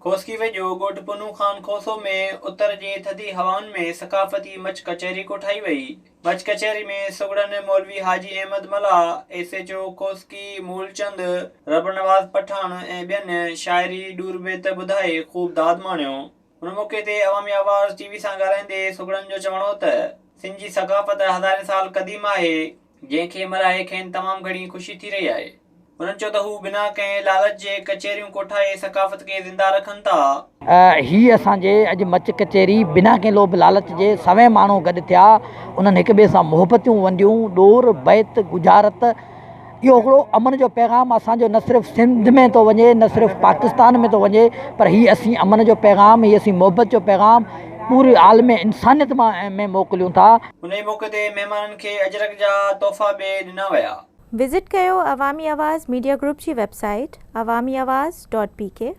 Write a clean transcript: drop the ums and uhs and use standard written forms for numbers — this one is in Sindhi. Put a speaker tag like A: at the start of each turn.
A: کوسڪي ويجهو ڳوٺ پنهون خان کوسو ۾ اتر جي ٿڌي هوائن ۾ ثقافتي مچ ڪچهري ڪوٺائي وئي. مچ ڪچهري ۾ سگهڙن Maulvi Haji Ahmed Mallah, S H O Khoski Moolchand, Rabnawaz Pathan ۽ ٻين شاعري ڏور بيت ٻڌائي خوب داد ماڻيو. ان موقعي تي عوامي آواز ٽي وي سان ڳالهائيندي سگهڙن جو چوڻ هو ته سنڌ جي ثقافت هزارين سال قديم آهي، جنهن کي ملهائي کين تمام گهڻي خوشي ٿي رهي آهي. هنن چيو ته هو بنا ڪنهن لالچ جي ڪچهريون ڪوٺائي ثقافت کي زنده رکن ٿا.
B: هي اسان جي اڄ مچ ڪچهري بنا ڪنهن لوڀ لالچ جي سوين ماڻهو گڏ ٿيا، انهن هڪ ٻئي سان محبتيون ونڊيون، ڏور، بيت، ڳجهارت، اهو هڪڙو امن جو پيغام اسان جو نه صرف سنڌ ۾ ٿو وڃي نه صرف پاڪستان ۾ ٿو وڃي پر هي اسين امن جو پيغام هي اسين محبت جو پيغام پوري عالم انسانيت ۾ موڪليون ٿا.
A: انهي موقعي تي مهمانن کي اجرڪ جا تحفا به ڏنا ويا.
C: وزٽ ڪيو عوامي آواز ميڊيا گروپ جي website Awami Awaz dot P K.